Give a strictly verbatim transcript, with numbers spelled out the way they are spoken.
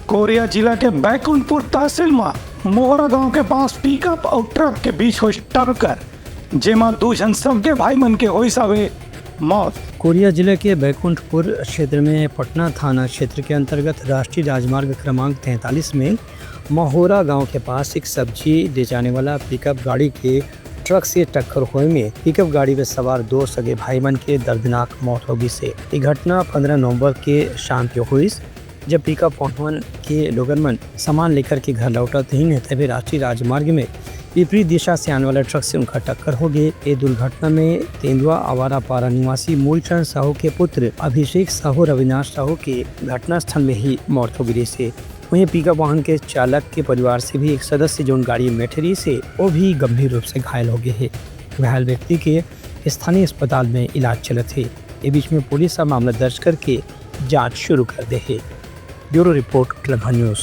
कोरिया जिला के बैकुंठपुर तहसील म मोहरा गांव के पास पिकअप अउ ट्रक के बीच होइस टक्कर, जेमा दू झन सगे भाई मन के होइस हवे मौत। कोरिया जिले के बैकुंठपुर क्षेत्र में पटना थाना क्षेत्र के अंतर्गत राष्ट्रीय राजमार्ग क्रमांक तैंतालीस में महोरा गांव के पास एक सब्जी ले जाने वाला पिकअप गाड़ी के ट्रक से टक्कर होए में पिकअप गाड़ी में सवार दो सगे भाई मन के दर्दनाक मौत हो गिस हे। ये घटना पंद्रह नवंबर के शाम के होइस, जब पिकअप वाहन के लोगन मन सामान लेकर के घर लौटत रहिन हे, तभी राष्ट्रीय राजमार्ग में विपरीत दिशा से आने वाला ट्रक से उनका टक्कर हो गए। ये दुर्घटना में तेंदुआ आवारा पारा निवासी मूलचंद साहू के पुत्र अभिषेक साहू रविनाश साहू के घटनास्थल में ही मौत हो गिस हे। वहीं पिकअप वाहन के चालक के परिवार से भी एक सदस्य, जोन गाड़ी में बैठे रहिस हे, वो भी गंभीर रूप से घायल हो गए हे। घायल व्यक्ति के स्थानीय अस्पताल में इलाज चलत हे। ये बीच में पुलिस ह मामला दर्ज करके जांच शुरू कर दे हे। ब्यूरो रिपोर्ट, क्लबा न्यूज।